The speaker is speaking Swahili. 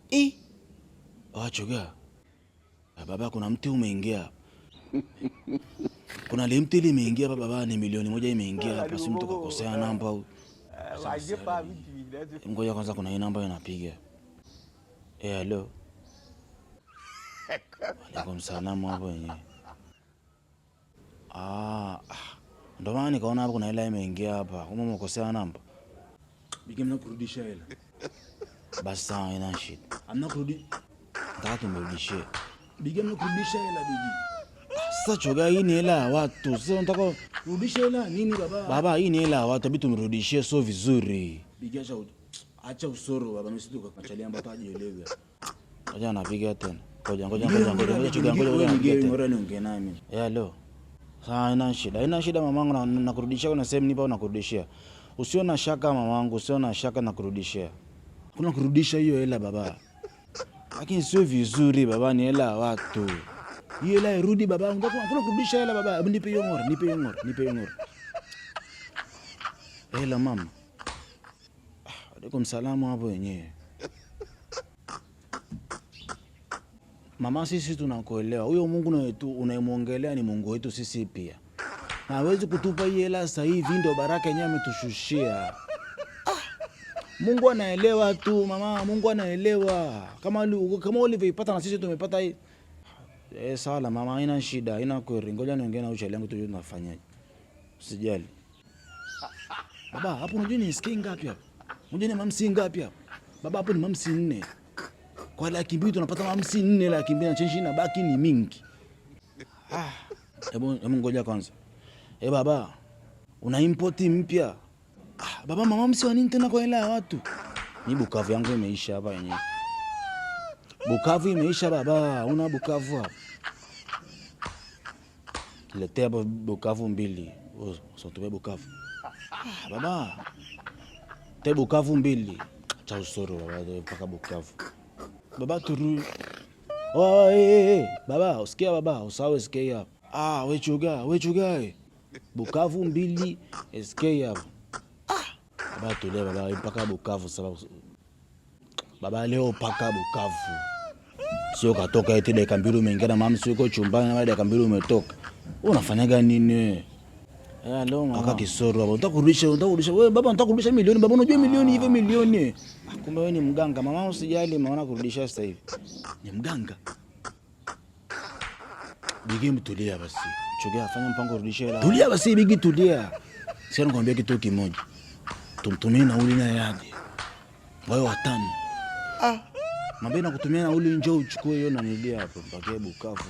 Eh. Wachoga. Baba, kuna mti umeingia hapa. Kuna limti limeingia hapa baba, ni 1,000,000 imeingia hapa, si mtu kakosea namba huyu. Ngoja kwanza, kuna hii namba inapiga. Eh, hello. Alaikum salamu hapo wenyewe. Ah, ndio maana nikaona hapo kuna hela imeingia hapa. Kumbe umekosea namba. Bigi mnakurudisha hela. Basi sawa, haina shida. Hamna kurudi. Nataka tumrudishie. Bigi mnakurudisha hela Bigi. Sasa choga, hii ni hela ya watu. Sasa unataka Rudisha hela nini baba? Baba, hii ni hela ya watu, bidi tumrudishie, sio vizuri. Bigi acha usoro baba, mimi sisi tukachalia mbato ajielewe. Ngoja napiga tena. Ngoja ngoja ngoja ngoja ngoja choga, ngoja ngoja napiga tena. Ngoja niongee naye mimi. Eh, hello. Sawa, haina shida. Haina shida mamangu, nakurudishia kuna sehemu nipo nakurudishia. Usio na shaka mamangu, usio na shaka nakurudishia. Kuna kurudisha hiyo hela baba. Lakini sio vizuri baba, ni hela ya watu. Hiyo hela irudi baba, hakuna kurudisha hela baba. Hebu nipe hiyo ngora, nipe hiyo ngora, nipe hiyo ngora. Hela mama. Alaikum salamu hapo wenyewe. Mama, sisi tunakuelewa. Huyo Mungu unayemwongelea ni Mungu wetu sisi pia. Na hawezi kutupa hii hela sasa hivi, ndio baraka yenyewe ametushushia. Mungu anaelewa tu mama, Mungu anaelewa. Kama ulivyoipata na sisi tumepata hii. Sawa mama, haina shida, haina kweli. Ngoja niongee na uchali yangu tujue tunafanyaje. Usijali. Baba, hapo unajua ni SK ngapi hapo? Unajua ni mamsi ngapi hapo? Baba, hapo ni mamsi 4. Kwa 200,000 tunapata mamsi 4, 200,000 na chenji inabaki ni mingi. Hebu ngoja kwanza. Baba, una import mpya. Baba, mama msi wa nini tena kwa hela ya watu? Ni Bukavu yangu imeisha hapa yenyewe. Bukavu imeisha baba, una Bukavu hapa. Letea hapo Bukavu 2. Usitumie Bukavu. Baba. Te Bukavu 2. Cha usoro baba, mpaka Bukavu. Baba turu. Oh, hey, hey, hey. Baba, usikia baba, usawe SK hapa. We chuga, we chuga. Bukavu 2 SK hapa. Baba tulia baba, mpaka Bukavu sababu. Baba leo mpaka Bukavu. Sio katoka eti dakika 2 umeingia na mama, sio uko chumbani na dakika 2 umetoka. Wewe unafanyaga nini wewe? Hello mama. Kaka kisoro baba, unataka kurudisha, unataka kurudisha. Wewe baba unataka kurudisha milioni baba, unajua milioni hivyo milioni. Kumbe wewe ni mganga mama, usijali mama, nakurudisha sasa hivi. Ni mganga. Bigi mtulia basi. Chogea, fanya mpango urudishe hela. Tulia basi Bigi, tulia. Sasa nikwambia kitu kimoja. Tumtumie nauli na yaje. Wao 5. Mwambie nakutumia nauli, njoo uchukue hiyo na nilia hapo mpaka Bukavu.